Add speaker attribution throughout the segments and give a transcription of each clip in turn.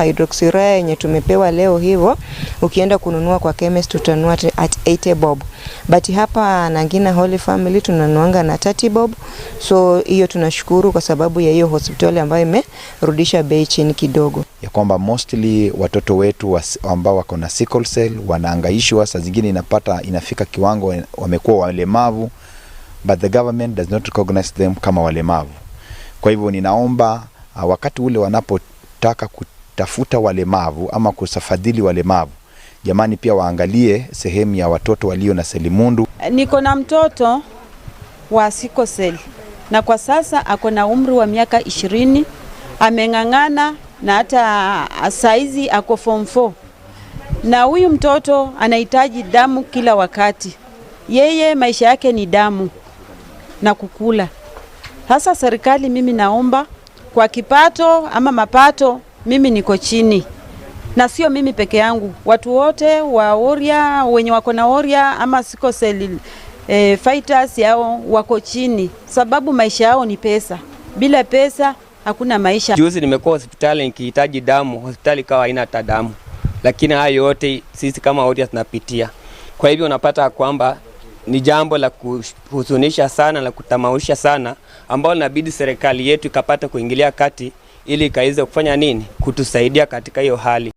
Speaker 1: Hydroxyurea yenye tumepewa leo hivyo, ukienda kununua kwa chemist utanunua at 80 bob, but hapa Nangina Holy Family tunanuanga na 30 bob. So hiyo tunashukuru kwa sababu ya hiyo hospitali ambayo imerudisha bei chini kidogo,
Speaker 2: ya kwamba mostly watoto wetu ambao wako na sickle cell wanaangaishwa, saa zingine inapata inafika kiwango wamekuwa walemavu, but the government does not recognize them kama walemavu. Kwa hivyo ninaomba wakati ule wanapotaka kutafuta walemavu ama kusafadhili walemavu, jamani, pia waangalie sehemu ya watoto walio na selimundu.
Speaker 3: Niko na mtoto wa sickle cell na kwa sasa ako na umri wa miaka 20, ameng'ang'ana na hata saizi ako form 4, na huyu mtoto anahitaji damu kila wakati. Yeye maisha yake ni damu na kukula. Sasa serikali, mimi naomba kwa kipato ama mapato, mimi niko chini, na sio mimi peke yangu, watu wote wa Warrior wenye wako na Warrior ama sickle cell fighters yao wako chini, sababu maisha yao ni pesa. Bila pesa hakuna maisha.
Speaker 4: Juzi nimekuwa hospitali nikihitaji damu, hospitali ikawa haina hata damu, lakini hayo yote sisi kama Warrior tunapitia. Kwa hivyo unapata kwamba ni jambo la kuhuzunisha sana, la kutamausha sana, ambalo inabidi serikali yetu ikapata kuingilia kati ili ikaweze kufanya nini, kutusaidia katika hiyo hali.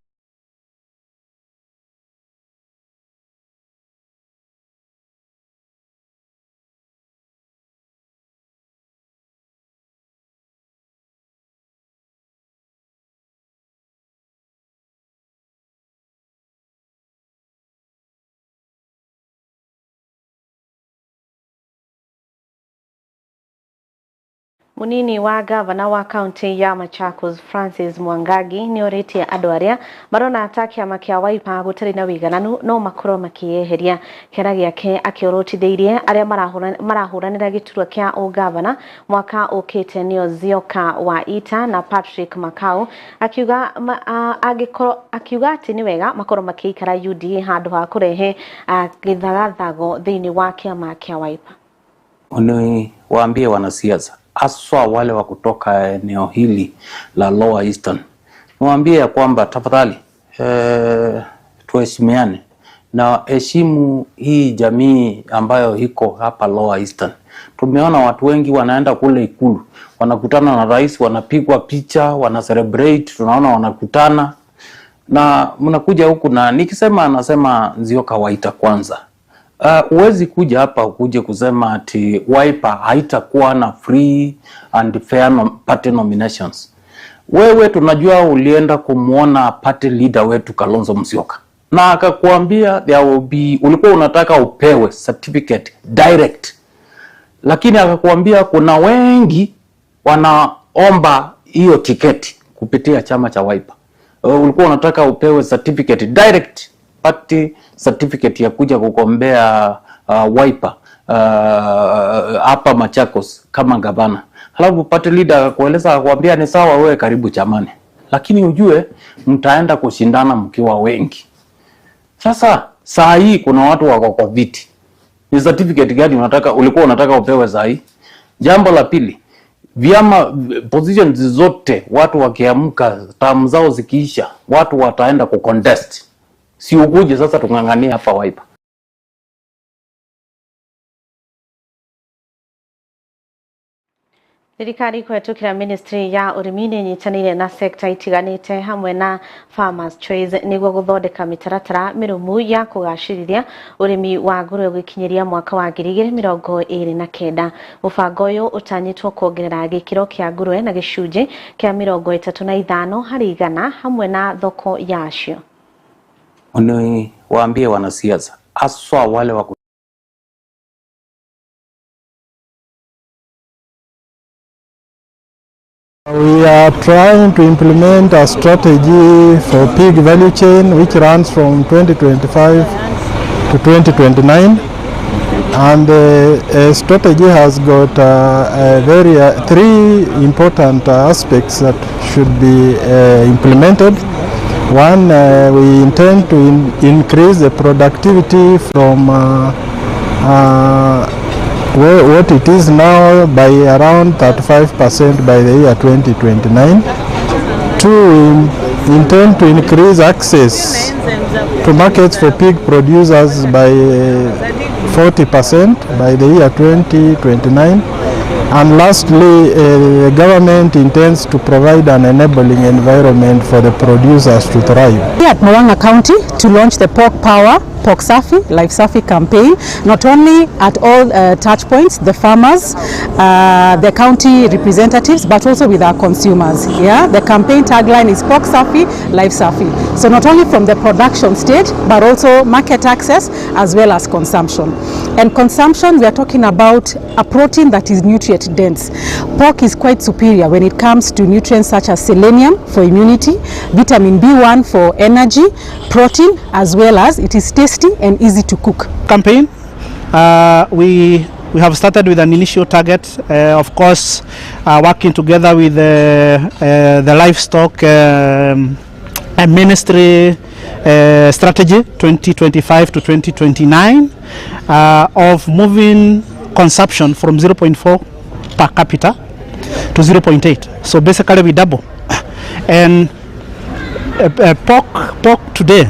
Speaker 5: Munini wa gavana wa kaunti ya Machakos Francis Mwangangi nĩ orĩtie andũ arĩa marona ta kĩama kĩa Wiper gũtarĩ na wĩigananu no makorwo makĩyeheria. Kĩara gĩake akĩorotithĩirie arĩa marahũranĩra gĩturwa kĩa ũgavana mwaka ũkĩte nĩo Nzioka wa Ita na Patrick Makau, akiuga akiuga atĩ nĩ wega makorwo makĩikara UDA handũ ha kũrehe gĩthagathago thĩinĩ wa kĩama kĩa Wiper.
Speaker 6: Ni waambie wanasiasa haswa wale wa kutoka eneo hili la Lower Eastern, niwaambie ya kwamba tafadhali, tuheshimiane na heshimu hii jamii ambayo iko hapa Lower Eastern. Tumeona watu wengi wanaenda kule Ikulu, wanakutana na rais, wanapigwa picha, wana celebrate, tunaona wanakutana na mnakuja huku, na nikisema anasema Nzioka Waita kwanza. Huwezi kuja hapa ukuje kusema ati Wiper haitakuwa na free and fair party nominations. Wewe tunajua ulienda kumuona party leader wetu Kalonzo Musyoka na akakuambia there will be, ulikuwa unataka upewe certificate direct, lakini akakuambia kuna wengi wanaomba hiyo tiketi kupitia chama cha Wiper. Ulikuwa unataka upewe certificate direct, party certificate ya kuja kugombea Wiper hapa Machakos kama gavana. Halafu party leader akakueleza akakwambia ni sawa, wewe karibu chamani, lakini ujue mtaenda kushindana mkiwa wengi. Sasa saa hii kuna watu wako kwa viti. Ni certificate gani unataka, ulikuwa unataka upewe saa hii? Jambo la pili, vyama positions zote watu wakiamka term zao zikiisha, watu wataenda kucontest. Si ukuje sasa tung'ang'anie hapa Wiper.
Speaker 5: Thirikari kũhetũkĩra ministry ya ũrĩmi nĩ ĩnyitanĩire na sekta itiganĩte hamwe na Farmers Choice nĩguo gũthondeka mĩtaratara mĩrũmu ya kũgacĩrithia ũrĩmi wa ngũrwe gũkinyĩria mwaka wa 2029. Mũbango ũyũ ũtanyĩtwo kuongerera gĩkĩro kĩa ngũrwe na gĩcunjĩ kĩa 35% hamwe na thoko yacio.
Speaker 6: Ni waambie wanasiasa haswa wale wa
Speaker 7: We are trying to implement a strategy for pig value chain which runs from 2025 to 2029, and the strategy has got three important aspects that should be implemented. One, we intend to increase the productivity from what it is now by around 35% by the year 2029. Two, we intend to increase access to markets for pig producers by 40% by the year 2029. And lastly, the government intends to provide an enabling environment for the producers to thrive.
Speaker 8: Here at Murang'a County to launch the Pork Power, Pork Safi, Life Safi campaign, not only at all touch points, the farmers, the county representatives, but also with our consumers. Yeah, the campaign tagline is Pork Safi, Life Safi. So not only from the production stage, but also market access as well as consumption. And consumption, we are talking about a protein that is nutrient dense. Pork is quite superior when it comes to nutrients such as selenium for immunity, vitamin B1 for energy, protein, as well as it is tasty and easy to cook.
Speaker 9: Campaign, we have started with an initial target, of course, working together with the livestock ministry strategy 2025 to 2029 of moving consumption from 0.4 per capita to 0.8. So basically we double. And pork today,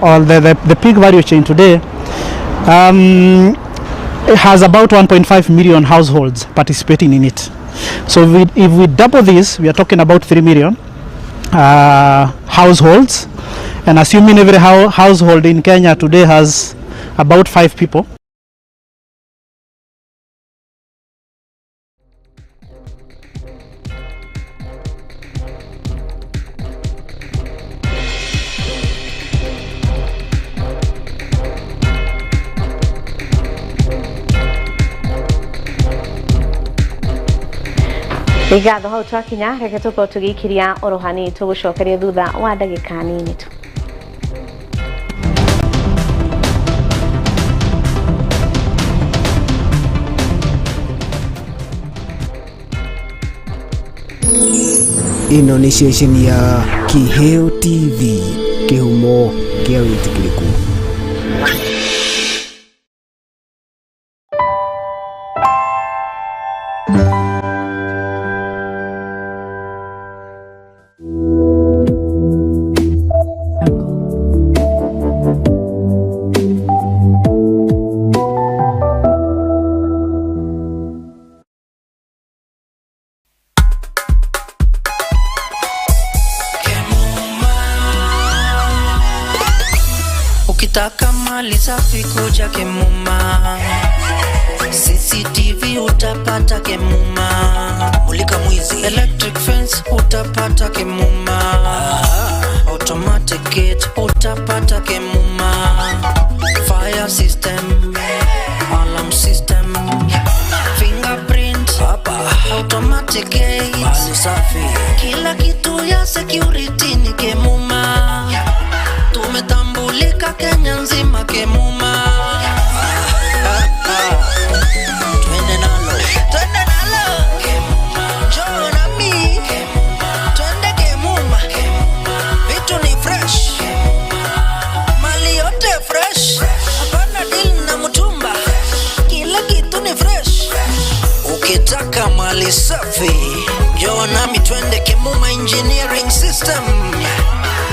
Speaker 9: or the pig value chain today, it has about 1.5 million households participating in it. So if we double this, we are talking about 3 million households. And assuming every household in Kenya today has about 5 people.
Speaker 5: Ngatho hau twakinya reke tukorwo tugiikiria oro hanini tugucokerie thutha wa ndagika nini tu.
Speaker 10: Ĩno nĩ ceceni ya Kiheo TV, kĩhumo kĩa wĩtĩkĩrĩku.
Speaker 11: Ukitaka mali safi kuja Kemuma, CCTV utapata Kemuma, mulika mwizi, electric fence utapata Kemuma, automatic gate utapata Kemuma, fire system, alarm system, fingerprint, automatic gate, mali safi, kila kitu ya security ni Kemuma. Tumetambulika Kenya nzima Kemuma. Twende nalo, twende nalo Kemuma. Njoo nami Kemuma. Twende Kemuma. Vitu ni fresh Kemuma. Mali yote fresh, hapana deal na mtumba, kila kitu ni fresh. Ukitaka mali safi njoo nami twende Kemuma Engineering System.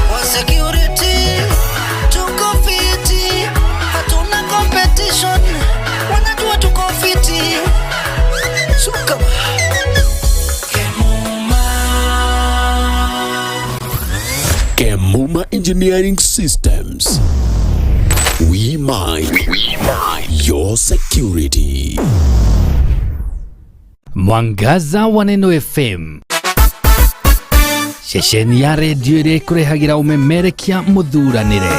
Speaker 11: Kwa security tuko fiti, hatuna competition, wanajua tuko fiti. Suka Kemuma.
Speaker 12: Kemuma Engineering Systems. We mind your security.
Speaker 13: Mwangaza wa Neno FM, ceceni ya redio ĩrĩa ĩkũrehagĩra ũmemerekia mũthuranĩre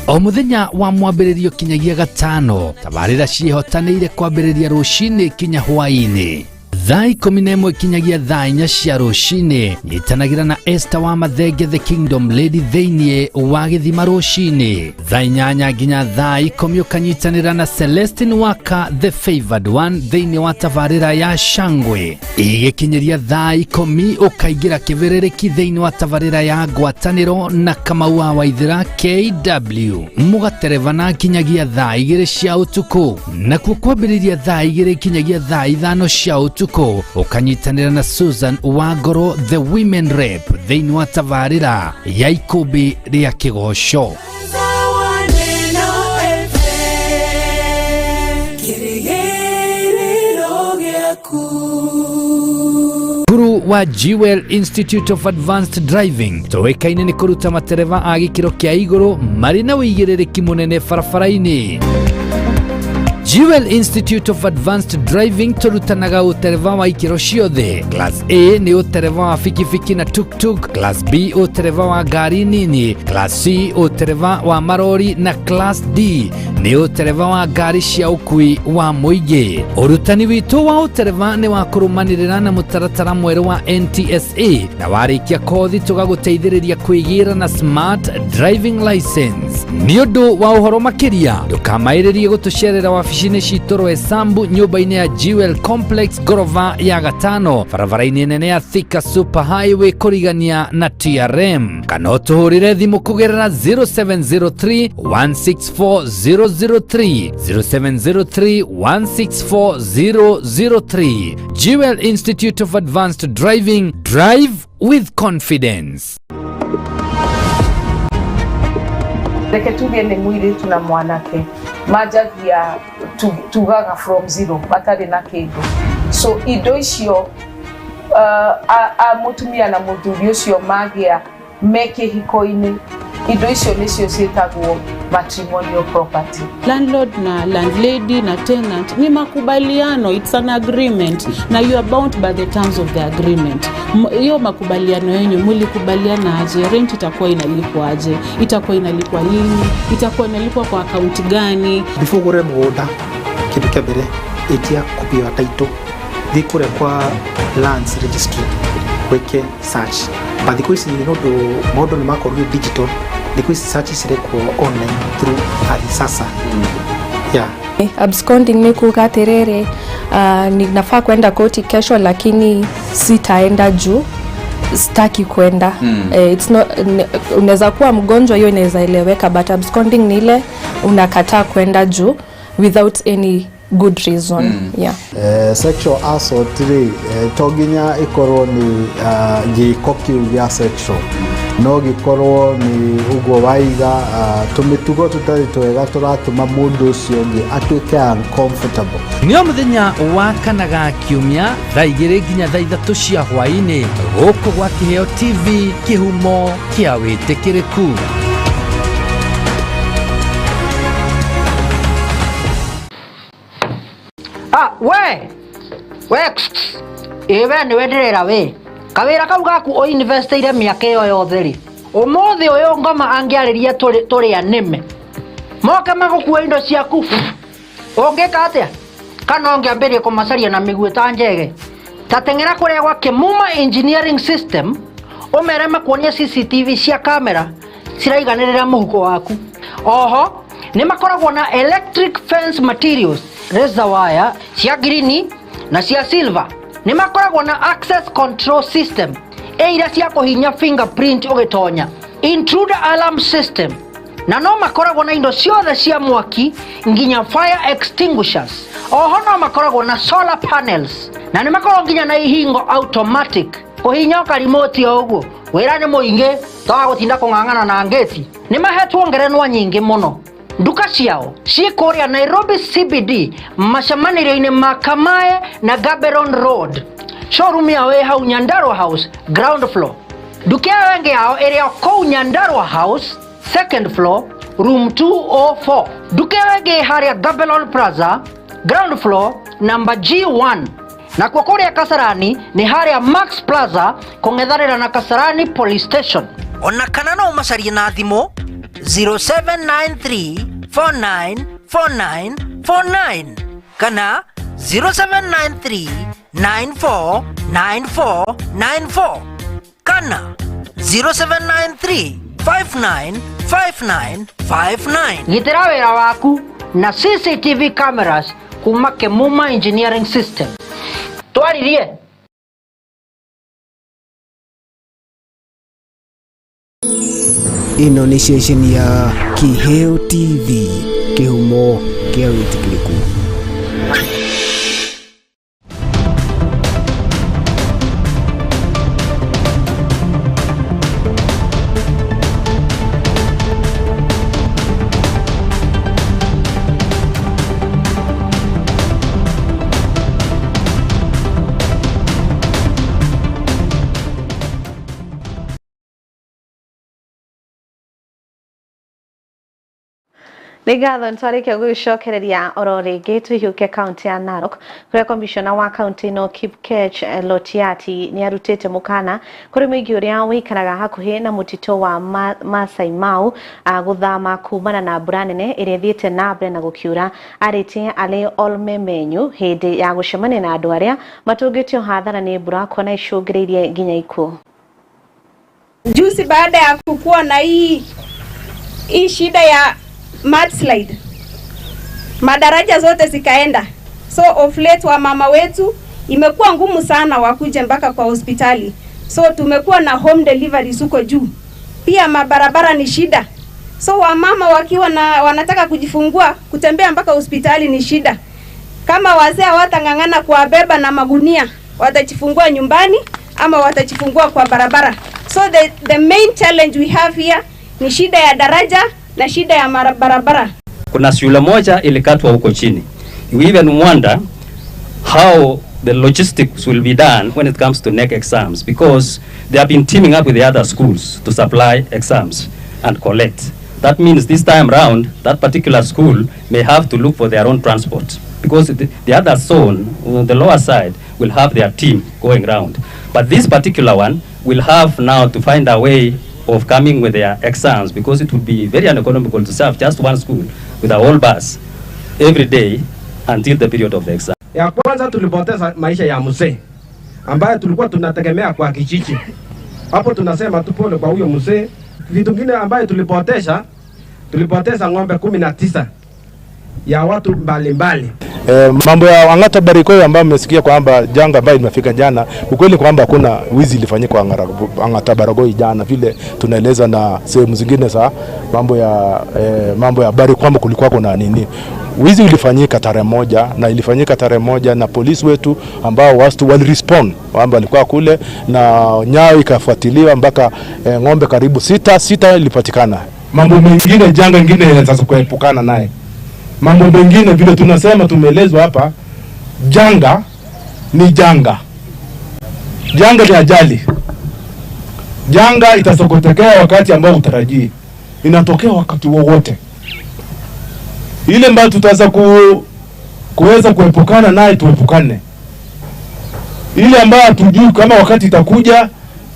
Speaker 13: o mũthenya wa mwambĩrĩrio kinyagia gatano. Tabarĩra ciĩhotanĩire kwambĩrĩria rũcinĩ kinya hwaĩ-inĩ thaa 11 kinyagia thaa 4 cia rũcinĩ. Nyitanagĩra na Esther wa Mathenge the Kingdom Lady thĩinĩ wa gĩthima rũcinĩ thaa 8 nginya thaa 10 ũkanyitanĩra na Celestine Waka the Favored One thĩinĩ wa tabarĩra ya Shangwe. Igĩkinyĩria thaa 10 ũkaingĩra kĩbĩrĩrĩki thĩinĩ wa tabarĩra ya Ngwatanĩro na Kamau wa Waithĩra KW mũgaterebana kinyagia thaa 2 cia ũtukũ, nakuo kwambĩrĩria thaa 2 kinyagia thaa 5 cia ũtukũ. ũtukũ ũkanyitanĩra na Susan Wangoro the Women Rep thĩinĩ wa tabarĩra ya ikũmbĩ rĩa kĩgoco. Cukuru wa Jewel Institute of Advanced Driving tũĩkaine nĩ kũruta matereba a gĩkĩro kĩa igũrũ marĩ na ũigĩrĩrĩki mũnene barabara-inĩ. Jewel Institute of Advanced Driving tũrutanaga ũtereba wa ikĩro ciothe. Class A nĩ ũtereba wa bikibiki na tuktuk, Class B ũtereba wa ngari nini, Class C ũtereba wa marori na Class D nĩ ũtereba wa ngari cia ũkui wa mũingĩ. Ũrutani witũ wa ũtereba nĩ wa kũrũmanĩrĩra na mũtaratara mwerũ wa NTSA na warĩkia kothi tũgagũteithĩrĩria kwĩgĩra na smart driving license. Nĩ ũndũ wa ũhoro makĩria ndũkamaĩrĩrie gũtũcerera wabici-inĩ citũ Roysambu nyũmba-inĩ ya Jewel Complex ngorova ya gatano barabara-inĩ nene ya Thika Super Highway kũrigania na TRM kana ũtũhũrĩre thimũ kũgerera 0703 164 003 0703 164 003. Jewel Institute of Advanced Driving, drive with confidence.
Speaker 14: Reke tuge nĩ mũirĩtu na mwanake manjagia tugaga from zero, matarĩ na kĩndũ, so indo icio a mũtumia na mũthuri ũcio magĩa me kĩhiko-inĩ, indo icio nĩcio ciĩtagwo matrimonial property.
Speaker 15: Landlord na landlady na tenant ni makubaliano, it's an agreement na you are bound by the terms of the agreement. Hiyo makubaliano yenyu mulikubaliana aje? Rent itakuwa inalipwa aje? Itakuwa inalipwa lini? Itakuwa inalipwa kwa akaunti gani?
Speaker 16: Before ugure mugunda, kindu kia mbere, itia copy ya title, thiĩ kũrĩa kwa lands registry wĩke search. But thikũ ici nĩ ũndũ maũndũ nĩ makorirwo digital, thikũ ici search cirekwo online through Ardhi Sasa, yeah.
Speaker 17: Absconding ni kuga atiriri, ninafaa kwenda koti kesho lakini sitaenda juu sitaki kwenda. It's not, unaweza kuwa mgonjwa, hiyo inaweza eleweka, but absconding ni ile unakataa kwenda juu without any good reason. Yeah.
Speaker 7: Sexual assault rĩ, to nginya ĩkorwo nĩ gĩko kĩu gĩa sexual, no gĩkorwo nĩ ũguo waiga, tũmĩtugo tũtarĩ twega tũratũma mũndũ ũcio ũngĩ atuĩke uncomfortable.
Speaker 13: Nĩ o mũthenya wa kana ga kiumia thaa 2 nginya thaa 3 cia hwaĩ-inĩ gũkũ gwa Kĩheo TV, kĩhumo kĩa wĩtĩkĩrĩku.
Speaker 18: Ah, we we ĩ we nĩwe ndĩrera we kawĩra kau gaku ũinvestĩire mĩaka ĩyo yothe rĩ, ũmũthĩ ũyũ ngoma angĩarĩria tũrĩ anĩme moke magũkua indo ciaku, ũngĩka atĩa? Kana ũngĩambĩrĩria kũmacaria na mĩguĩ ta njege? Ta teng'era kũrĩa gwa Kĩmuma Engineering System ũmere makuonie CCTV cia kamera ciraiganĩrĩra mũhuko waku. Oho nĩ makoragwo na electric fence materials, razor wire cia green na cia silver. Nĩ makoragwo na access control system ĩira cia kũhinya fingerprint ũgĩtonya, intruder alarm system, na no makoragwo na indo ciothe cia mwaki nginya fire extinguishers. Oho no makoragwo na solar panels na nĩ makoragwo nginya na ihingo automatic kũhinya karimoti o ũguo. Wĩra nĩ mũingĩ toga gũtinda kũng'ang'ana na ngĩti. Nĩ mahetwo ngerenwa nyingĩ mũno. Nduka ciao ciĩ kũrĩa Nairobi CBD macemanĩrio-inĩ ma Kamae na Gaborone Road. Showroom yao ĩ hau Nyandarua House ground floor. Nduka ĩyo ĩngĩ yao ĩrĩ o kũu Nyandarua House second floor room 204. Nduka ĩyo ĩngĩ ĩ harĩa Gaborone Plaza ground floor number G1. Nakuo kũrĩa Kasarani nĩ harĩa Max Plaza kũng'ethanĩra na Kasarani Police Station.
Speaker 11: Ona kana no ũmacarie na thimũ 0793 4949 49 kana 0793 9494 94 kana 0793 5959 59.
Speaker 18: Gitĩra wĩra waku na CCTV cameras kuma Kĩmuma Engineering System. Twaririe.
Speaker 10: Ĩno nĩ ceceni ya Kĩheo TV, kĩhumo kĩa wĩtĩkĩrĩku.
Speaker 5: Nĩ ngatho nĩtwarĩkia gũgĩcokereria oro rĩngĩ tũhiũke kaunti ya Narok kũrĩa komishona wa kaunti ĩno Kipkech Lotiati nĩ arutĩte mũkana kũrĩ mũingĩ ũrĩa ũikaraga hakuhĩ na mũtitũ wa Masai Mau gũthama kumana na mbura nene ĩrĩa ĩthiĩte na mbere na gũkiura. Arĩtie arĩ Olmemenyu hĩndĩ ya gũcemania na andũ arĩa matũngĩtio hathara nĩ mbura kuona icũngĩrĩirie nginya ikuũ.
Speaker 19: Juzi baada ya kukuwa na hii shida ya mudslide, madaraja zote zikaenda. So of late wa mama wetu imekuwa ngumu sana wakuje mpaka kwa hospitali. So tumekuwa na home deliveries huko juu. Pia mabarabara ni shida. So wamama wakiwa na wanataka kujifungua, kutembea mpaka hospitali ni shida. Kama wazee hawatang'ang'ana kuwabeba na magunia, watajifungua nyumbani ama watajifungua kwa barabara. So the main challenge we have here ni shida ya daraja na shida ya barabara.
Speaker 20: Kuna shule moja ilikatwa huko chini. You even wonder how the logistics will be done when it comes to NEC exams, because they have been teaming up with the other schools to supply exams and collect. That means this time round, that particular school may have to look for their own transport, because the other zone, on the lower side, will have their team going round. But this particular one will have now to find a way of coming with their exams, because it would be very uneconomical to serve just one school with a whole bus every day until the period of the exam.
Speaker 21: Ya kwanza tulipoteza maisha ya mzee ambaye tulikuwa tunategemea kwa kijiji. Hapo tunasema tupole kwa huyo mzee. Vitu vingine ambaye tulipoteza ng'ombe 19 ya watu mbalimbali.
Speaker 22: Mambo ya Ang'ata Barikoi ambayo mmesikia kwamba janga ambayo imefika jana, ukweli kwamba hakuna wizi ilifanyika Ang'ata Barikoi jana vile tunaeleza na sehemu zingine za mambo ya habari kwamba kulikuwa kuna nini. Wizi ulifanyika tarehe 1 na ilifanyika tarehe 1 na polisi wetu ambao watu walirespond kwamba walikuwa kule na nyayo ikafuatiliwa mpaka ng'ombe karibu 6 ilipatikana. Mambo mengine janga lingine inaweza kuepukana naye. Mambo mengine vile tunasema tumeelezwa hapa, janga ni janga. Janga ni ajali. Janga itasokotokea wakati ambao utarajii. Inatokea wakati wowote. Ile ambayo tutaweza kuweza kuepukana naye tuepukane. Ile ambayo hatujui kama wakati itakuja,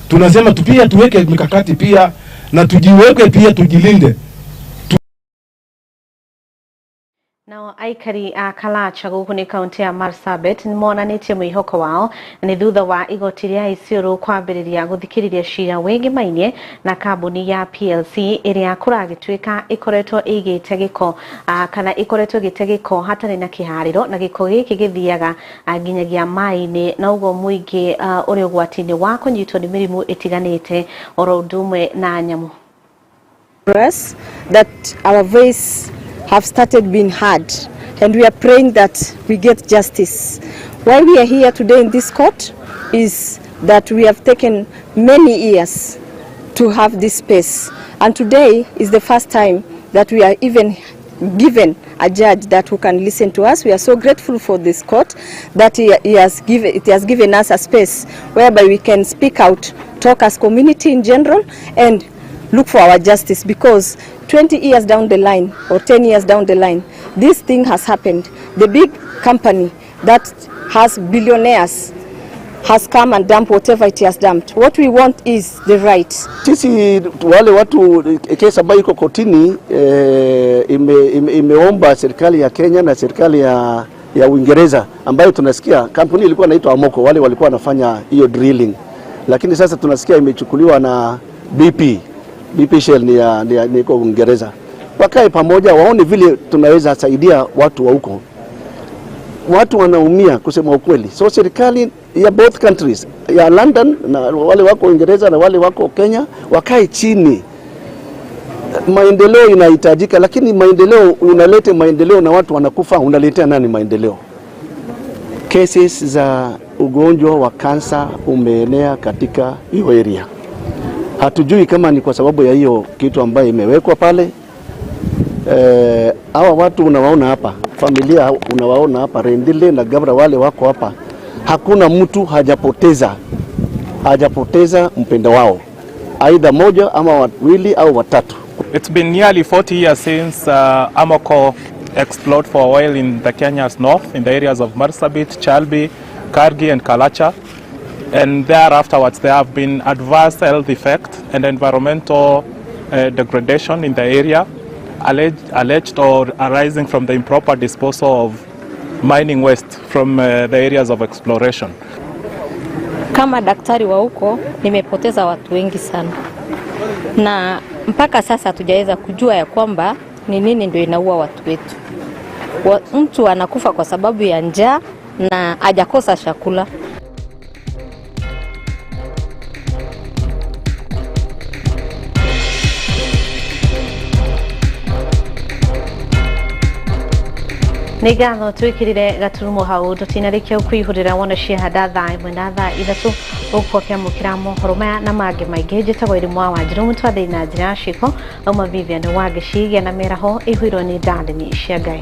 Speaker 22: tunasema pia tuweke mikakati pia na tujiweke pia tujilinde.
Speaker 5: Nao aikari a Kalacha gũkũ nĩ kaunti ya Marsabit nĩmonanĩtie mwĩhoko wao nĩ thutha wa igoti rĩa Isiolo kwambĩrĩria gũthikĩrĩria cira wĩgĩmainie na kambuni ya PLC ĩrĩa kũragĩtuĩka ĩkoretwo ĩigĩte gĩko kana ĩkoretwo ĩgĩte gĩko hatarĩ na kĩharĩro na gĩko gĩkĩ gĩthiaga nginyagia maĩ-inĩ na ũguo mũingĩ ũrĩ ũgwati-inĩ wa kũnyitwo nĩ mĩrimũ ĩtiganĩte oro ũndũ ũmwe na nyamũ.
Speaker 23: That our voice have started being heard, and we are praying that we get justice. Why we are here today in this court is that we have taken many years to have this space, and today is the first time that we are even given a judge that who can listen to us. We are so grateful for this court that it has given us a space whereby we can speak out, talk as community in general, and look for our justice, because 20 years down the line or 10 years down the line, this thing has happened. The big company that has billionaires has come and dumped whatever it has dumped. What we want is the right.
Speaker 24: Sisi wale watu kesi ambayo iko kotini imeomba serikali ya Kenya na serikali ya Uingereza, ambayo tunasikia kampuni ilikuwa inaitwa Amoco, wale walikuwa wanafanya hiyo drilling, lakini sasa tunasikia imechukuliwa na BP. BP Shell ni iko Uingereza. Wakae pamoja waone vile tunaweza saidia watu wa huko. Watu wanaumia kusema ukweli. So serikali ya both countries, ya London na wale wako Uingereza na wale wako Kenya, wakae chini. Maendeleo inahitajika, lakini maendeleo unalete maendeleo na watu wanakufa, unaletea nani maendeleo? Cases za ugonjwa wa kansa umeenea katika hiyo area. Hatujui kama ni kwa sababu ya hiyo kitu ambayo imewekwa pale. Hawa watu unawaona hapa, familia unawaona hapa, Rendile na Gabra wale wako hapa. Hakuna mtu hajapoteza mpendo wao, aidha moja ama wawili au watatu.
Speaker 1: It's been nearly 40 years since Amoco explored for oil in the Kenya's north, in the areas of Marsabit, Chalbi, Kargi and Kalacha. And thereafterwards, there have been adverse health effects and environmental degradation in the area, alleged or arising from the improper disposal of mining waste from the areas of exploration.
Speaker 2: Kama daktari wa huko nimepoteza watu wengi sana, na mpaka sasa hatujaweza kujua ya kwamba ni nini ndio inaua watu wetu. Mtu anakufa kwa sababu ya njaa na hajakosa chakula.
Speaker 5: Nĩ ngatho twĩkĩrire gaturumo hau tũtinarĩkia kwihũrĩra wona ciahanda thaa 1 na thaa 3 ũgũkorwo ũkĩamũkĩra mohoro maya na mangĩ maingĩ. Njĩtagwo Irimũ wa Wanjirũ mũtwathĩri na njĩra ya ciĩko auma Vivian Wangeci na mĩaraho ĩihũirwo nĩ ndathimi cia Ngai.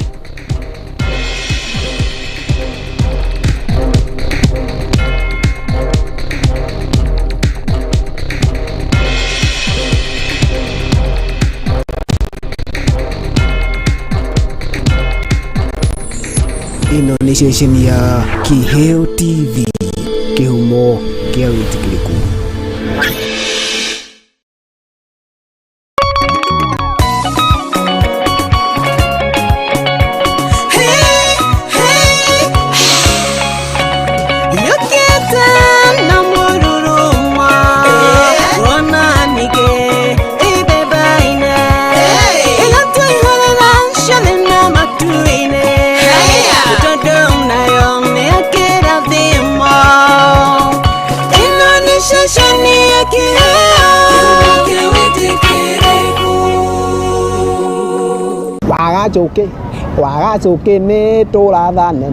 Speaker 10: Ĩno nĩ ceceni ya Kiheo TV, kĩhumo kĩa wĩtĩkĩrĩku.
Speaker 3: Wagacuki nĩ tũrathane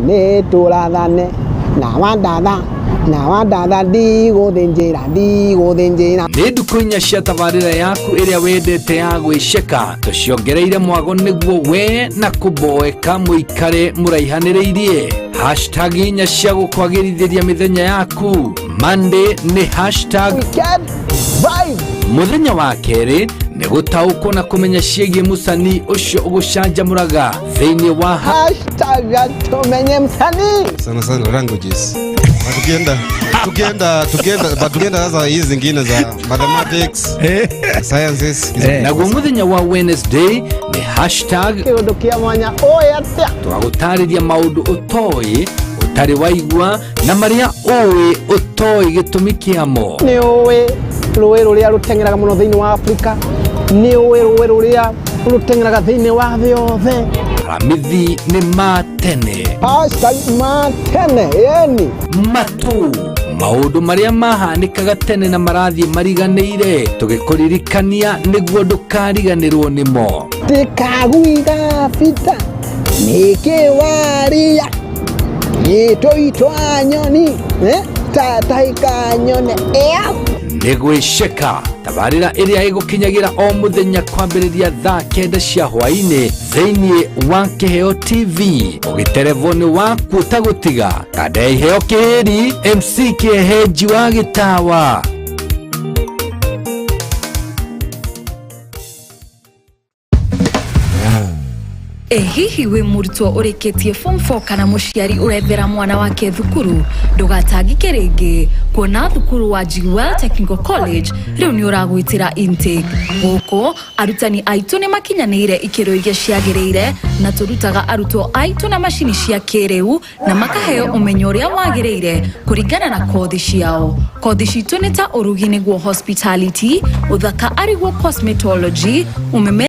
Speaker 3: na wandatha ndigũthĩnjĩra.
Speaker 13: Nĩ ndukũ inya cia tabarĩra yaku ĩrĩa wendete ya gwĩceka tũciongereire mwago nĩguo we na kũboeka mũikare mũraihanĩrĩirie. Hashtag inya cia gũkwagĩrithĩria mĩthenya yaku. Monday nĩ hashtag
Speaker 3: weekend vibe.
Speaker 13: Mũthenya wa kerĩ nĩ gũtaũkwo na kũmenya ciĩgiĩ mũcanii ũcio ũgũcanjamũraga thĩinĩ wa
Speaker 3: hashtag tumenye msanii.
Speaker 4: Sana sana languages. Tukienda sasa hizi zingine za mathematics, sciences.
Speaker 13: Naguo mũthenya wa Wednesday nĩ hashtag
Speaker 3: kĩũndũ kĩa mwanya ũĩ atĩa.
Speaker 13: Tũgagũtarĩria maũndũ ũtoĩ ũtarĩ waigua na marĩa ũĩ ũtoĩ gĩtũmi kĩamo.
Speaker 3: Nĩ ũĩ rũĩ rũrĩa rũteng'eraga mũno thĩinĩ wa Afrika, nĩ ũĩ rũĩ rũrĩa rũteng'eraga thĩinĩ wa thĩ yothe.
Speaker 13: Aramithi nĩ ma tene.
Speaker 3: Hashtag ma tene, yani
Speaker 13: matu maũndũ marĩa mahanĩkaga tene na marathiĩ mariganĩire tũgĩkũririkania nĩguo ndũkariganĩrwo nĩmo.
Speaker 3: Tikaguiga bita nĩkĩ waria gĩtũitwa nyoni tataika nyone ĩa.
Speaker 13: Nĩ gwĩceka tabarĩra ĩrĩa ĩgũkinyagĩra o mũthenya kwambĩrĩria thaa 9 cia hwaĩ-inĩ thĩinĩ wa Kĩheo TV. Ũgĩterevwo nĩ waku ũtagũtiga kanda ya Iheo Kĩhĩri MC Kĩehenji wa Gĩtawa.
Speaker 25: Hihi wĩ mũrutwo ũrĩkĩtie form 4 kana mũciari ũrethera mwana wake thukuru ndũgatangĩke rĩngĩ kuona thukuru wa Jewel Technical College rĩu nĩ ũragwĩtĩra intake. Gũkũ arutani aitũ nĩ makinyanĩire ikĩro iria ciagĩrĩire na tũrutaga arutwo aitũ na macini cia kĩrĩu na makaheo ũmenyo ũrĩa wagĩrĩire kũringana na kothi ciao. Kothi citũ nĩ ta ũrugi nĩguo hospitality, ũthaka arĩguo cosmetology, umeme